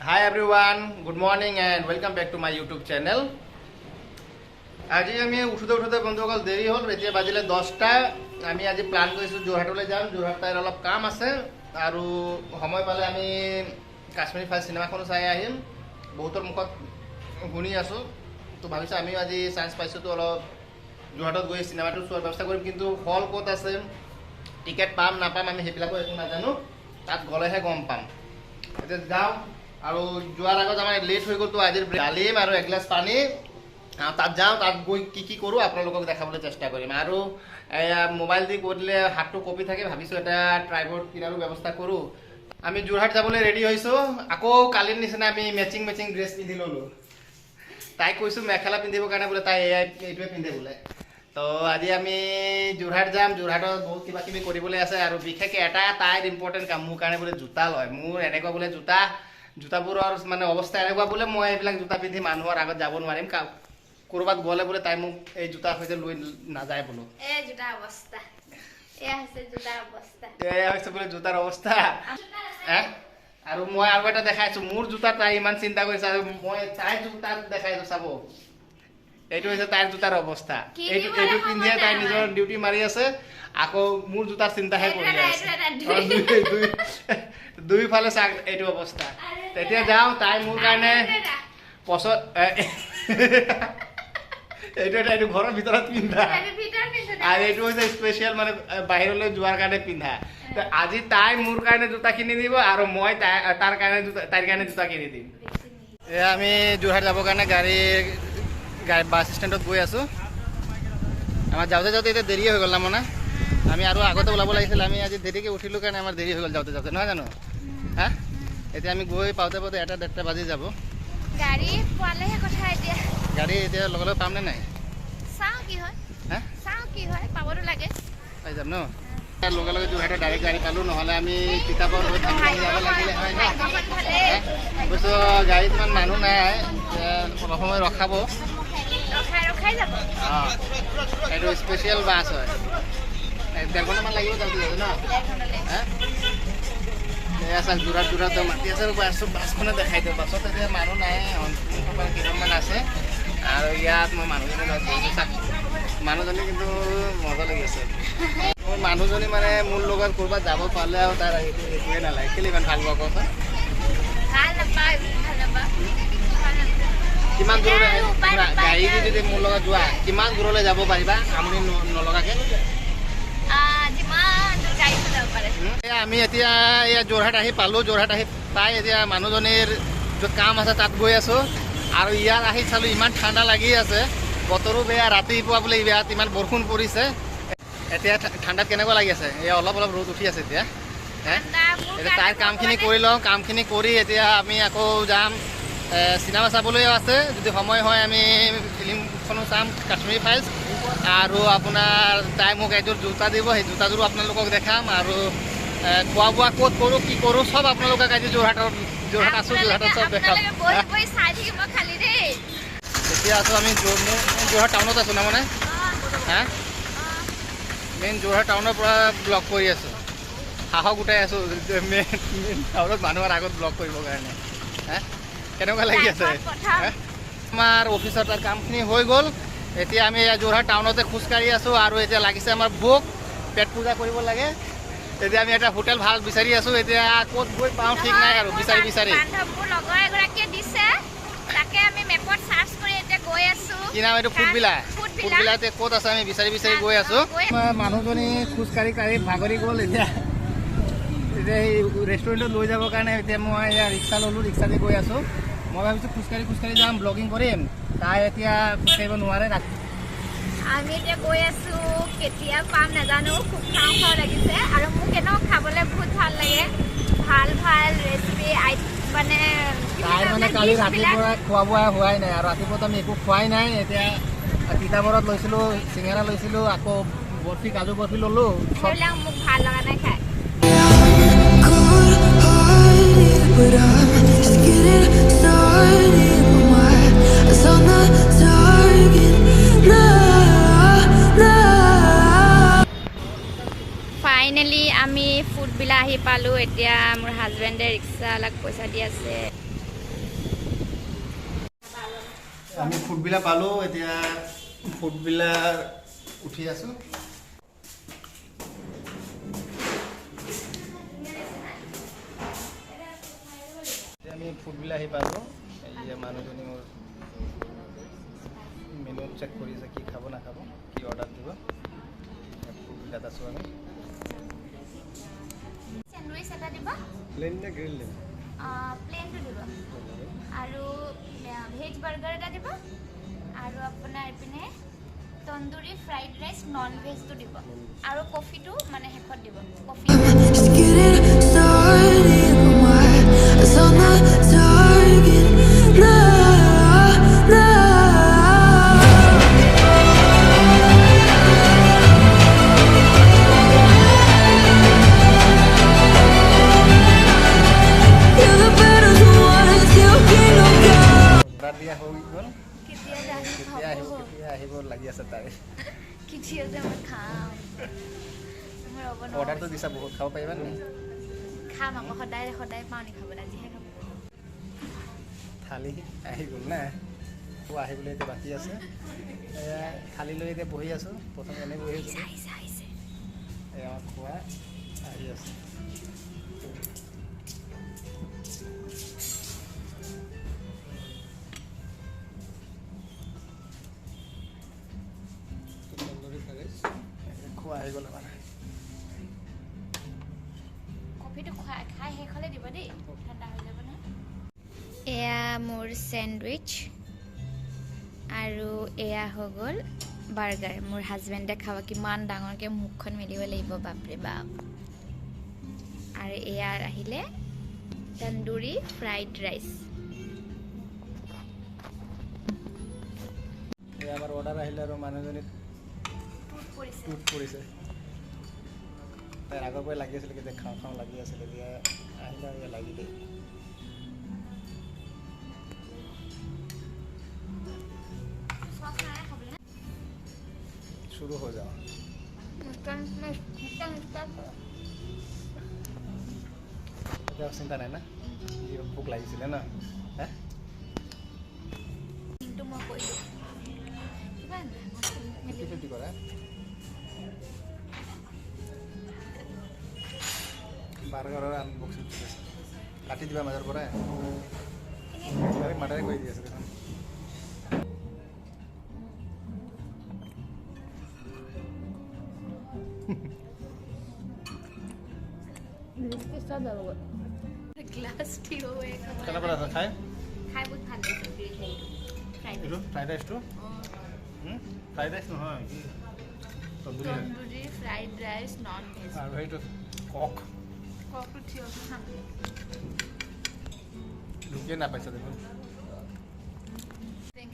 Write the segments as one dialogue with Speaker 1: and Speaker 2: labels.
Speaker 1: Hi everyone, good morning and welcome back to my YouTube channel. আজি আমি উঠোতে উঠোতে বন্ধুসকল দেৰি হ'ল। এতিয়া বাজিলে 10টা। আমি আজি প্লান কৰিছোঁ যোৰহাটলৈ যাম। যোৰহাট তাইৰ অলপ কাম আছে আৰু সময় পালে আমি কাশ্মীৰ ফাইল চিনেমাখনো চাই আহিম। বহুতৰ মুখত শুনি আছোঁ, তো ভাবিছোঁ আমিও আজি চান্স পাইছোঁ, তো অলপ যোৰহাটত গৈ চিনেমাটো চোৱাৰ ব্যৱস্থা কৰিম। কিন্তু হল ক'ত আছে, টিকেট পাম নাপাম, আমি সেইবিলাকো একো নাজানো। তাত গ'লেহে গম পাম। এতিয়া যাওঁ আৰু যোৱাৰ আগত আমাৰ লেট হৈ গ'লতো। আজিৰ ডালিম আৰু এগিলাচ পানী। তাত যাওঁ, তাত গৈ কি কি কৰোঁ আপোনালোকক দেখাবলৈ চেষ্টা কৰিম। আৰু এয়া মোবাইল দি কৈ দিলে হাতটো কঁপি থাকে, ভাবিছোঁ এটা ট্ৰাইপড কিনাৰো ব্যৱস্থা কৰোঁ। আমি যোৰহাট যাবলৈ ৰেডি হৈছোঁ। আকৌ কালিৰ নিচিনা আমি মেচিং মেচিং ড্ৰেছ পিন্ধি ল'লোঁ। তাইক কৈছোঁ মেখেলা পিন্ধিবৰ কাৰণে, বোলে তাই এয়াই এইটোৱে পিন্ধে বোলে। তো আজি আমি যোৰহাট যাম। যোৰহাটত বহুত কিবা কিবি কৰিবলৈ আছে আৰু বিশেষকৈ এটা তাইৰ ইম্পৰ্টেণ্ট কাম, মোৰ কাৰণে বোলে জোতা লয়। মোৰ এনেকুৱা বোলে জোতাবোৰৰ মানে অৱস্থা এনেকুৱা বোলে, মই এইবিলাক জোতা পিন্ধি মানুহৰ আগত যাব নোৱাৰিম। ক'ৰবাত গ'লে বোলে তাই মোক এই জোতাৰ সৈতে লৈ নাযায় বোলো।
Speaker 2: এই জোতাৰ অৱস্থা, এয়া হৈছে জোতাৰ অৱস্থা।
Speaker 1: এয়া হৈছে বোলে জোতাৰ অৱস্থা। হে? আৰু মই আৰু এটা দেখাইছো, মোৰ জোতা তাই ইমান চিন্তা কৰিছে আৰু মই তাইৰ জোতাত দেখাইছো, চাব, এইটো হৈছে তাইৰ জোতাৰ অৱস্থা।
Speaker 2: কিনিবলৈ
Speaker 1: এইটো পিন্ধিয়ে তাই
Speaker 2: সময়
Speaker 1: নিজৰ
Speaker 2: নাই।
Speaker 1: ডিউটি মাৰি আছে, আকৌ মোৰ জোতাৰ চিন্তাহে
Speaker 2: এইটো
Speaker 1: কৰি
Speaker 2: এটা,
Speaker 1: আছে।
Speaker 2: এইটো এটা,
Speaker 1: অ, দুইফালে চাক এইটো অৱস্থা।
Speaker 2: আৰু
Speaker 1: তেতিয়া যাওঁ, তাই মোৰ কাৰণে
Speaker 2: আৰু এটা।
Speaker 1: পচন্দ এইটো এটা, এইটো ঘৰৰ ভিতৰত পিন্ধা।
Speaker 2: এইটো ভিতৰত পিন্ধো।
Speaker 1: আৰু এইটো হৈছে স্পেচিয়েল, মানে বাহিৰলৈ যোৱাৰ কাৰণে পিন্ধা। তো আজি তাই মোৰ কাৰণে জোতা কিনি দিব আৰু মই তাই তাৰ কাৰণে জোতা তাইৰ কাৰণে জোতা কিনি দিম। এয়া আমি যোৰহাট যাবৰ কাৰণে গাড়ী গাড়ী বাছ ষ্টেণ্ডত গৈ আছোঁ। আমাৰ যাওঁতে যাওঁতে এতিয়া দেৰিয়ে হৈ গ'ল না, মানে আমি আৰু আগতে ওলাব লাগিছিল। আমি আজি দেৰিকৈ উঠিলোঁ কাৰণে আমাৰ দেৰি হৈ গ'ল যাওঁতে যাওঁতে, নহয় জানো? হা, এতিয়া আমি গৈ পাওঁতে পাওঁতে 1টা 1:30 বাজি যাব।
Speaker 2: গাড়ী পোৱালেহে কথা এতিয়া।
Speaker 1: গাড়ী এতিয়া লগে লগে পামনে নাই?
Speaker 2: চাওঁ কি হয়।
Speaker 1: হা?
Speaker 2: চাওঁ কি হয়, পাবতো লাগে।
Speaker 1: পাই যাম ন? লগে লগে যোৰহাটৰ ডাইৰেক্ট গাড়ী পালোঁ, নহ'লে আমি তিতাবৰ হৈ ভাঙি ভাঙি যাব লাগিলে হয় ন?
Speaker 2: ভাগ্যখন ভালেই।
Speaker 1: অৱশ্য গাড়ীত ইমান মানুহ নাই, এতিয়া অলপ সময় ৰখাব।
Speaker 2: ৰখাই ৰখাই যাব।
Speaker 1: অঁ, এইটো স্পেচিয়েল বাছ হয়। এই 1.5 ঘণ্টামান লাগিব যাওঁতে যাওঁতে ন?
Speaker 2: 1.5 ঘণ্টা লাগিব।
Speaker 1: হা, এয়া চাওক, যোৰহাট যোৰহাট মাতি আছে। বাছখনে দেখাই দিওঁ। বাছত এতিয়া মানুহ নাই, সন্মুখৰ কেইজনমান আছে আৰু ইয়াত মই মানুহজনী লগত বহিছোঁ। চাওক, মানুহজনী কিন্তু মজা লাগি আছে। মোৰ মানুহজনী মানে মোৰ লগত ক'ৰবাত যাব পালে আৰু তাৰ একো একোৱে নালাগে। কেলে ইমান ভাল পোৱা কচোন?
Speaker 2: ভাল নাপায়, ভাল নাপায়, ভাল নাপায়।
Speaker 1: কিমান
Speaker 2: এতিয়া
Speaker 1: দূৰলৈ
Speaker 2: আৰু উপায়
Speaker 1: শুনা,
Speaker 2: নাপায়
Speaker 1: গাড়ী দি
Speaker 2: এতিয়া।
Speaker 1: যদি মোৰ লগত যোৱা, কিমান দূৰলৈ যাব পাৰিবা আমনি নলগাকে?
Speaker 2: যিমান দূৰ গাড়ীখন যাব পাৰে।
Speaker 1: এয়া আমি এতিয়া এয়া যোৰহাট আহি পালোঁ। যোৰহাট আহি পাই এতিয়া মানুহজনীৰ য'ত কাম আছে তাত গৈ আছোঁ। আৰু ইয়াত আহি চালোঁ ইমান ঠাণ্ডা লাগি আছে, বতৰো বেয়া। ৰাতিপুৱা বোলে ইয়াত ইমান বৰষুণ পৰিছে। এতিয়া ঠাণ্ডাত কেনেকুৱা লাগি আছে? এয়া অলপ অলপ ৰ'দ উঠি আছে এতিয়া, হে?
Speaker 2: ঠাণ্ডা মোৰ
Speaker 1: এতিয়া
Speaker 2: কাৰণে
Speaker 1: তাইৰ কামখিনি
Speaker 2: ভগৱানে
Speaker 1: কৰি লওঁ। কামখিনি কৰি এতিয়া আমি আকৌ যাম, চিনেমা চাবলৈও আছে। যদি সময় হয় আমি ফিল্মখনো চাম, কাশ্মীৰ ফাইলছ। আৰু আপোনাৰ তাই মোক এযোৰ জোতা দিব, সেই জোতাযোৰো আপোনালোকক দেখাম। আৰু খোৱা বোৱা ক'ত কৰোঁ, কি কৰোঁ, চব আপোনালোকক আজি যোৰহাট আছোঁ, যোৰহাটত চব দেখাম।
Speaker 2: আপোনালোকে বহি বহি চাই থাকিব খালি দেই।
Speaker 1: এতিয়া আছোঁ আমি যোৰহাট টাউনত আছোঁ ন, মানে হা, মেইন যোৰহাট টাউনৰ পৰা ব্লগ কৰি আছোঁ। সাহস গোটাই আছোঁ মেইন মেইন টাউনত মানুহৰ আগত ব্লগ কৰিবৰ কাৰণে। হা, কেনেকুৱা লাগি আছে?
Speaker 2: লাইফত প্ৰথম।
Speaker 1: হা? আমাৰ অফিচত তাৰ কামখিনি হৈ গ'ল। এতিয়া আমি এয়া যোৰহাট টাউনতে খোজকাঢ়ি আছোঁ আৰু এতিয়া লাগিছে আমাৰ ভোক, পেট পূজা কৰিব লাগে। এতিয়া আমি এটা হোটেল ভাল বিচাৰি আছোঁ। এতিয়া ক'ত গৈ পাওঁ ঠিক নাই আৰু
Speaker 2: মোৰ
Speaker 1: বিচাৰি বিচাৰি।
Speaker 2: বান্ধৱ, মোৰ লগৰ এগৰাকীয়ে দিছে, তাকে আমি মেপত চাৰ্চ কৰি এতিয়া গৈ আছো।
Speaker 1: কি নাম এইটো? ফুড বিলা।
Speaker 2: ফুড
Speaker 1: ফুড
Speaker 2: বিলা।
Speaker 1: বিলাতে ক'ত আছে আমি বিচাৰি বিচাৰি গৈ আছো।
Speaker 2: গৈ
Speaker 1: মানুহজনী খোজকাঢ়ি কাঢ়ি ভাগৰি গ'ল। এতিয়া এতিয়া এই ৰেষ্টুৰেণ্টত লৈ যাবৰ কাৰণে এতিয়া মই এয়া ৰিক্সা ল'লোঁ, ৰিক্সাতে গৈ আছোঁ। মই ভাবিছোঁ খোজকাঢ়ি খোজকাঢ়ি যাম, ব্লগিং কৰিম। তাই এতিয়া খোজকাঢ়িব নোৱাৰে ৰাতি।
Speaker 2: আমি এতিয়া গৈ আছো, কেতিয়া পাম নাজানো। খুব খাওঁ খাওঁ লাগিছে আৰু মোক এনেও খাবলৈ বহুত ভাল লাগে, ভাল ভাল ৰেচিপি মানে কি বুলি
Speaker 1: তাই
Speaker 2: কয়
Speaker 1: মানে
Speaker 2: এইবিলাক
Speaker 1: কালি
Speaker 2: dish বিলাক।
Speaker 1: ৰাতিপুৱা খোৱা বোৱা হোৱাই নাই আৰু ৰাতিপুৱাতো আমি একো খোৱাই নাই। এতিয়া তিতাবৰত লৈছিলোঁ, চিঙেৰা লৈছিলোঁ, আকৌ বৰফি, কাজু বৰফি ল'লোঁ চব।
Speaker 2: সেইবিলাক মোক ভাল লগা নাই খাই।
Speaker 3: Cold-hearted, but I'm just getting started. Put my eyes on the target. No, no.
Speaker 2: Finally আমি ফুড বিলা আহি পালোঁ। এতিয়া মোৰ হাজবেণ্ডে ৰিক্সাৱালাক পইচা দি আছে।
Speaker 1: আমি ফুডবিলাক পালোঁ, এতিয়া ফুডবিলাক উঠি আছোঁ। এতিয়া আমি ফুডবিলাক আহি পালোঁ। এই মানুহজনী মোৰ মেনু চেক কৰি আছে, কি খাব নাখাব, কি অৰ্ডাৰ দিব। ফুডবিলাক আছোঁ আমি।
Speaker 2: চেণ্ডউইচ এটা দিব,
Speaker 1: প্লেন নে গ্ৰিল দিব?
Speaker 2: প্লেনটো দিব, আৰু ভেজ বাৰ্গাৰ এটা দিব, আৰু আপোনাৰ এইপিনে তন্দুৰী ফ্ৰাইড ৰাইচ নন ভেজটো দিব, আৰু কফিটো মানে শেষত দিব coffee.
Speaker 3: Just getting started. My eyes on the target. No, no. You're the better ones. You can't no go.
Speaker 1: Order দিয়া হৈ গ'ল।
Speaker 2: কেতিয়া যে আহি
Speaker 1: কেতিয়া আহিব,
Speaker 2: খাব,
Speaker 1: কেতিয়া আহিব লাগি আছে তাই।
Speaker 2: কেতিয়া যে মই খাম, মই ৰ'ব নোৱাৰো।
Speaker 1: অৰ্ডাৰটো দিছা, বহুত খাব পাৰিবা নে?
Speaker 2: খাম আকৌ, সদায় সদায় পাওঁ নি খাবলৈ, আজিহে খাম।
Speaker 1: থালি আহি গ'ল না, আকৌ আহিবলৈ এতিয়া বাকী আছে। এয়া থালি লৈ এতিয়া বহি আছোঁ, প্ৰথম এনেই বহি আছিলোঁ।
Speaker 2: আহিছে আহিছে।
Speaker 1: এয়া খোৱা আহি আছে। খোৱা আহি গ'ল আমাৰ।
Speaker 2: কফিটো খোৱা খাই শেষ হ'লে দিব দেই, ঠাণ্ডা হৈ যাব নহয়। এয়া মোৰ চেণ্ডউইচ আৰু এয়া হৈ গ'ল বাৰ্গাৰ। মোৰ হাজবেণ্ডে খাব, কিমান ডাঙৰকৈ মুখখন মেলিব লাগিব, বাপৰে বাপ। আৰু এয়া আহিলে তন্দুৰী ফ্ৰাইড ৰাইচ।
Speaker 1: এয়া আমাৰ অৰ্ডাৰ আহিলে আৰু মানুহজনী
Speaker 2: টুট পৰিছে।
Speaker 1: টুট পৰিছে। তাইৰ আগৰ পৰাই লাগি আছিলে, কেতিয়া খাওঁ খাওঁ লাগি আছিলে, এতিয়া আহিলে আৰু লাগিলে।
Speaker 2: চচ নাই খাবলৈ?
Speaker 1: শুৰু হৈ যাওঁ। এতিয়া চিন্তা নাই না, ভোক লাগিছিলে ন? হে।
Speaker 2: কিন্তু মই কৰিলোঁ কিবা।
Speaker 1: 50-50 কৰা। বাৰ্গাৰৰ আনবক্সিং চলিছে। কাটি দিবা মাজৰ পৰা, ডাইৰেক্ট মাৰ্ডাৰে কৰি দি আছে দেখোন।
Speaker 2: গ্লাছ থিয় হৈ।
Speaker 1: কেনেকুৱা আছে খাই?
Speaker 2: খাই বহুত ভাল লাগিছে। হেৰিটো ফ্ৰাইড
Speaker 1: এইটো ফ্ৰাইড ৰাইচটো, ফ্ৰাইড ৰাইচ নহয় কি, তন্দুৰী হয়।
Speaker 2: Tandoori fried rice non veg.
Speaker 1: আৰু সেইটো কক।
Speaker 2: ককটো থিয় খাম।
Speaker 1: ঢুকিয়ে নাপাইছে দেখোন।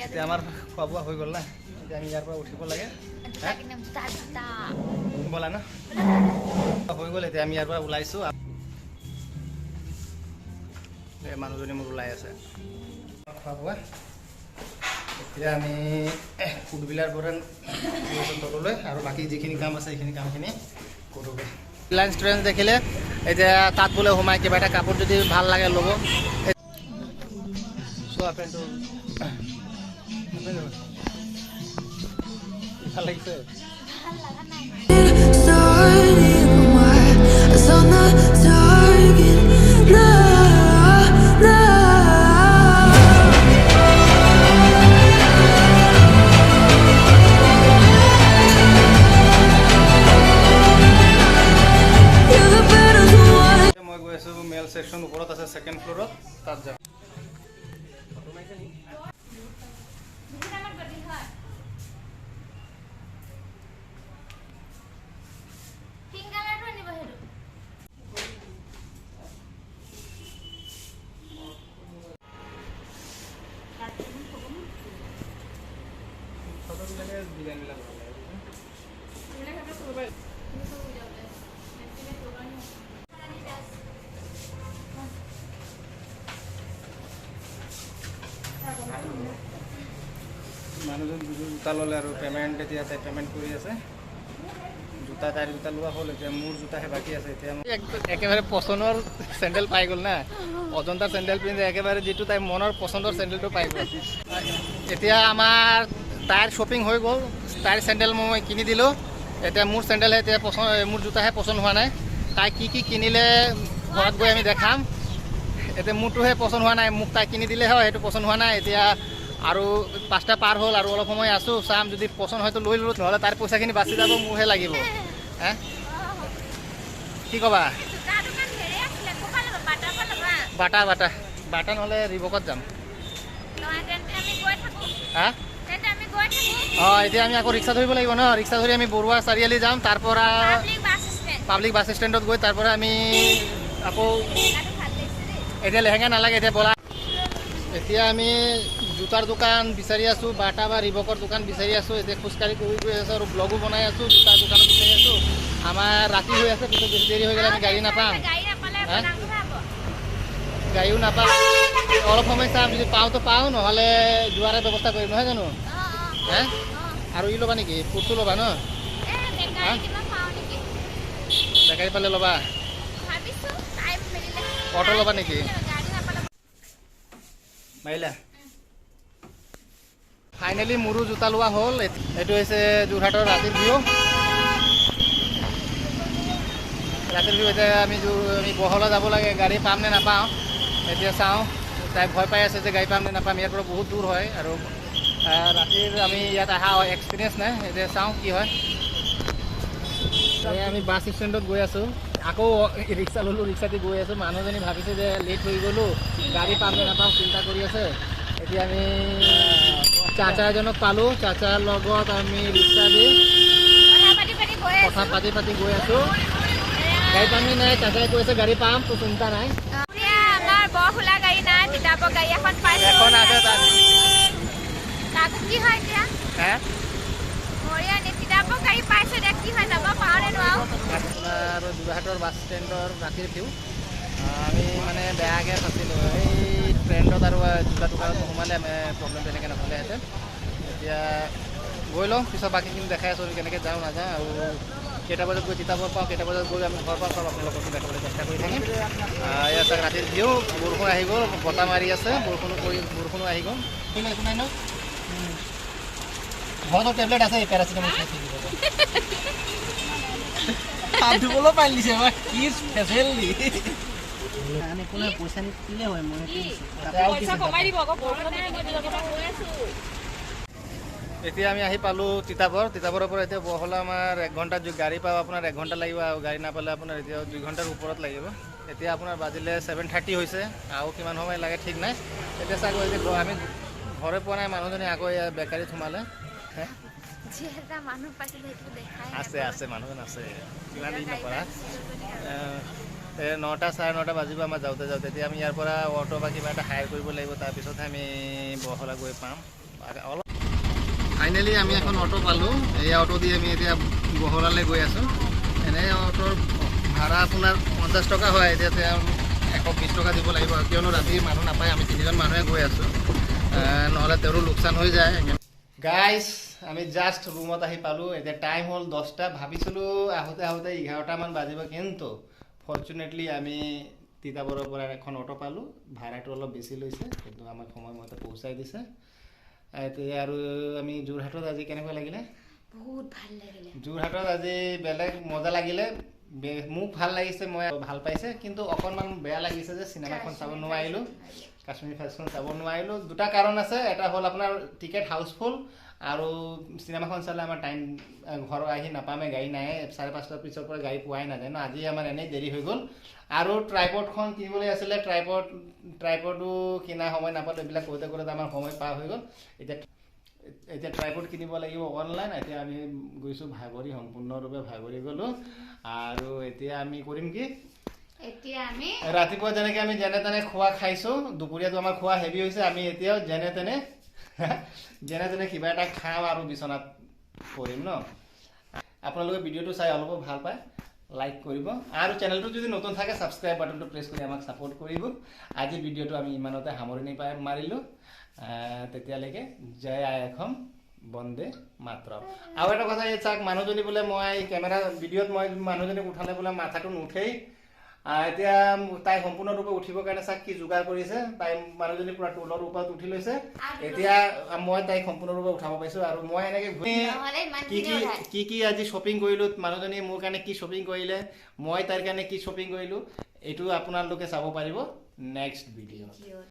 Speaker 1: এতিয়া আমাৰ খোৱা বোৱা হৈ গ'ল না, এতিয়া আমি ইয়াৰ পৰা উঠিব লাগে।
Speaker 2: জোতা কিনিম, জোতা জোতা।
Speaker 1: ব'লা না, হৈ গ'ল। এতিয়া আমি ইয়াৰ পৰা ওলাইছোঁ। এই মানুহজনী মোৰ ওলাই আছে। খোৱা বোৱা এতিয়া আমি ফুডবিলাৰ পৰা তললৈ আৰু বাকী যিখিনি কাম আছে সেইখিনি কামখিনি কৰোঁগৈ। ৰিলায়েন্স ট্ৰেণ্ডছ দেখিলে, এতিয়া তাত বোলে সোমাই কিবা এটা কাপোৰ যদি ভাল লাগে ল'ব। চোৱা, পেণ্টটো ভাল লাগিছে।
Speaker 2: ভাল লগা নাই।
Speaker 3: Started. My eyes on the target. No, no. You're the better one.
Speaker 1: মই গৈ আছোঁ, মেল ছেকশ্যন ওপৰত আছে, ছেকেণ্ড ফ্ল'ৰত, তাত যাম।
Speaker 2: বহুত আমাৰ গতি হয়। পিংক কালাৰটো আনিব সেইটো।
Speaker 1: ফটোবিলাকে ডিজাইনবিলাক ভাল লাগে। মানুহজন দুযোৰ জোতা ল'লে আৰু পে'মেণ্ট এতিয়া তাই পে'মেণ্ট কৰি আছে। জোতা তাইৰ জোতা লোৱা হ'ল, এতিয়া মোৰ জোতাহে বাকী আছে। এতিয়া মই একেবাৰে পচন্দৰ চেণ্ডেল পাই গ'ল না, অজন্তাৰ চেণ্ডেল পিন্ধে একেবাৰে যিটো তাই মনৰ পচন্দৰ চেণ্ডেলটো পাই গ'ল। এতিয়া আমাৰ তাইৰ শ্বপিং হৈ গ'ল। তাইৰ চেণ্ডেল মই কিনি দিলোঁ। এতিয়া মোৰ চেণ্ডেলহে এতিয়া পচন্দ, মোৰ জোতাহে পচন্দ হোৱা নাই। তাই কি কি কিনিলে ঘৰত গৈ আমি দেখাম। এতিয়া মোৰটোহে পচন্দ হোৱা নাই, মোক তাই কিনি দিলে হয়, সেইটো পচন্দ হোৱা নাই। এতিয়া আৰু 5টা পাৰ হ'ল, আৰু অলপ সময় আছোঁ, চাম যদি পচন্দ হয়তো লৈ ল'লোঁ, নহ'লে তাৰ পইচাখিনি বাচি যাব, মোৰহে লাগিব। হে কি ক'বা? বাটা বাটা বাটা নহ'লে ৰিবকত যাম। হা অঁ, এতিয়া আমি আকৌ ৰিক্সা ধৰিব লাগিব ন। ৰিক্সা ধৰি আমি বৰুৱা চাৰিআলি যাম, তাৰ পৰা পাব্লিক বাছ ষ্টেণ্ডত গৈ তাৰ পৰা আমি আকৌ এতিয়া লেহেংগা নালাগে এতিয়া বলা। এতিয়া আমি জোতাৰ দোকান বিচাৰি আছোঁ, বাটা বা ৰিবকৰ দোকান বিচাৰি আছোঁ। এতিয়া খোজকাঢ়ি গৈ গৈ আছোঁ আৰু ব্লগো বনাই আছোঁ, জোতাৰ দোকানো বিচাৰি আছোঁ। আমাৰ ৰাতি হৈ আছে, পিছত বেছি দেৰি হৈ গ'লে আমি গাড়ী নাপাম, গাড়ীও নাপাম। অলপ সময় চাম, যদি পাওঁ তো পাওঁ, নহ'লে যোৱাৰে ব্যৱস্থা কৰিম, নহয় জানো? হে আৰু ই ল'বা নেকি? ফুডটো ল'বা ন? বেকাৰী পালে ল'বা, অটো ল'বা নেকি? মাৰিলা। ফাইনেলি মোৰো জোতা লোৱা হ'ল। এইটো হৈছে যোৰহাটৰ ৰাতিৰ ভিউ, ৰাতিৰ ভিউ। এতিয়া আমি বহলা যাব লাগে, গাড়ী পাম নে নাপাওঁ এতিয়া চাওঁ। তাই ভয় পাই আছে যে গাড়ী পাম নে নাপাম, ইয়াৰ পৰা বহুত দূৰ হয় আৰু ৰাতিৰ আমি ইয়াত অহা এক্সপিৰিয়েঞ্চ নাই। এতিয়া চাওঁ কি হয়। আমি বাছ ষ্টেণ্ডত গৈ আছোঁ, আকৌ ৰিক্সা ল'লোঁ, ৰিক্সা দি গৈ আছোঁ। মানুহজনী ভাবিছে যে লেট হৈ গ'লোঁ, গাড়ী পাম নে নাপাওঁ চিন্তা কৰি আছে। এতিয়া আমি চাচা এজনক পালোঁ, চাচাৰ লগত আমি ৰিক্সা দি কথা পাতি পাতি গৈ আছোঁ। গাড়ী পাম নে নাই চাচাই কৈ আছে গাড়ী পাম, তো চিন্তা নাই। এখন আছে তাত। আপোনাৰ যোৰহাটৰ বাছ ষ্টেণ্ডৰ ৰাতিৰ ভিউ। আমি মানে বেয়াকৈ ফাঁচিলোঁ এই ট্ৰেণ্ডত আৰু জোতা দোকানত সোমালে আমি প্ৰব্লেম তেনেকৈ নহ'লেহেঁতেন। এতিয়া গৈ লওঁ, পিছত বাকীখিনি দেখাই আছোঁ কেনেকৈ যাওঁ নাযাওঁ আৰু কেইটা বজাত গৈ তিতাবৰ পাওঁ, কেইটা বজাত গৈ আমি ঘৰ পাওঁ, চব আপোনালোকক দেখাবলৈ চেষ্টা কৰি থাকিম। ইয়াত ৰাতিৰ ভিউ, বৰষুণ আহি গ'ল, বতাহ মাৰি আছে, বৰষুণো আহি গ'ল। একো নাই ন? ঘৰতো টেবলেট আছে, পেৰাচিটামল খাই থাকিব। এতিয়া আমি আহি পালোঁ তিতাবৰ। তিতাবৰৰ পৰা এতিয়া বহলা আমাৰ 1 ঘণ্টা গাড়ী পাওঁ, আপোনাৰ 1 ঘণ্টা লাগিব, আৰু গাড়ী নাপালে আপোনাৰ এতিয়া 2 ঘণ্টাৰ ওপৰত লাগিব। এতিয়া আপোনাৰ বাজিলে 7:30 হৈছে, আৰু কিমান সময় লাগে ঠিক নাই। এতিয়া চাগৈ এতিয়া আমি ঘৰে পোৱা নাই, মানুহজনী আকৌ বেকাৰীত সোমালে। আছে আছে মানুহজন আছে, কিমান দিন নকৰা। 9টা 9:30 বাজিব আমাৰ যাওঁতে যাওঁতে। এতিয়া আমি ইয়াৰ পৰা অ'টো বা কিবা এটা হায়াৰ কৰিব লাগিব, তাৰপিছতহে আমি বহলা গৈ পাম। অলপ ফাইনেলি আমি এখন অ'টো পালোঁ, এই অ'টো দি আমি এতিয়া বহলালৈ গৈ আছোঁ। এনেই অ'টোৰ ভাড়া আপোনাৰ 50 টকা হয়, এতিয়া তেওঁ 120 টকা দিব লাগিব, কিয়নো ৰাতি মানুহ নাপায়, আমি 3জন মানুহে গৈ আছোঁ, নহ'লে তেওঁৰো লোকচান হৈ যায়। গাইজ আমি জাষ্ট ৰুমত আহি পালোঁ, এতিয়া টাইম হ'ল 10টা। ভাবিছিলোঁ আহোঁতে আহোঁতে 11টামান বাজিব, কিন্তু ফৰ্চুনেটলি আমি তিতাবৰৰ পৰা এখন অ'টো পালোঁ। ভাড়াটো অলপ বেছি লৈছে, কিন্তু আমাক সময়মতে পহুচাই দিছে। এতিয়া আৰু আমি যোৰহাটত আজি কেনেকুৱা লাগিলে?
Speaker 2: বহুত ভাল লাগিলে
Speaker 1: যোৰহাটত আজি, বেলেগ মজা লাগিলে। মোক ভাল লাগিছে, মই ভাল পাইছে, কিন্তু অকণমান বেয়া লাগিছে যে চিনেমাখন চাব নোৱাৰিলোঁ, কাশ্মীৰ ফাইলছখন চাব নোৱাৰিলোঁ। দুটা কাৰণ আছে, এটা হ'ল আপোনাৰ টিকেট হাউচফুল, আৰু চিনেমাখন চালে আমাৰ টাইম ঘৰ আহি নাপামে, গাড়ী নাই, 5:30টাৰ পিছৰ পৰা গাড়ী পোৱাই নাযায় ন। আজি আমাৰ এনেই দেৰি হৈ গ'ল। আৰু ট্ৰাইপডখন কিনিবলৈ আছিলে, ট্ৰাইপডো কিনা সময় নাপালোঁ, এইবিলাক কৰোঁতে কৰোঁতে আমাৰ সময় পাৰ হৈ গ'ল। এতিয়া ট্ৰাইপড কিনিব লাগিব অনলাইন। এতিয়া আমি গৈছোঁ ভাগৰি, সম্পূৰ্ণৰূপে ভাগৰি গ'লোঁ। আৰু এতিয়া আমি কৰিম কি,
Speaker 2: এতিয়া আমি
Speaker 1: ৰাতিপুৱা যেনেকৈ আমি যেনে তেনে খোৱা খাইছোঁ, দুপৰীয়াটো আমাৰ খোৱা হেভি হৈছে, আমি এতিয়াও যেনে তেনে কিবা এটা খাম আৰু বিচনাত পৰিম ন। আপোনালোকে ভিডিঅ'টো চাই অলপো ভাল পায় লাইক কৰিব, আৰু চেনেলটো যদি নতুন থাকে ছাবস্ক্ৰাইব বাটনটো প্ৰেছ কৰি আমাক ছাপোৰ্ট কৰিব। আজি ভিডিঅ'টো আমি ইমানতে সামৰণি মাৰিলোঁ। তেতিয়ালৈকে জয় আই অসম, বন্দে মাতৰম। আৰু এটা কথা, এই চাওক মানুহজনী বোলে মই কেমেৰা ভিডিঅ'ত মই মানুহজনীক উঠালে বোলে মাথাটো নুঠেই, এতিয়া তাই সম্পূৰ্ণৰূপে উঠিবৰ কাৰণে চাক কি যোগাৰ কৰিছে। তাই মানুহজনী পুৰা টুলৰ ওপৰত উঠি লৈছে। এতিয়া মই তাইক সম্পূৰ্ণৰূপে উঠাব পাৰিছো আৰু মই এনেকে ঘূৰি
Speaker 2: নহ'লে
Speaker 1: কি
Speaker 2: ইমানখিনি
Speaker 1: কি
Speaker 2: উঠায়।
Speaker 1: কি কি আজি শ্বপিং কৰিলোঁ, মানুহজনীয়ে মোৰ কাৰণে কি শ্বপিং কৰিলে, মই তাইৰ কাৰণে কি শ্বপিং কৰিলোঁ, এইটো আপোনালোকে চাব পাৰিব নেক্সট ভিডিঅ'ত।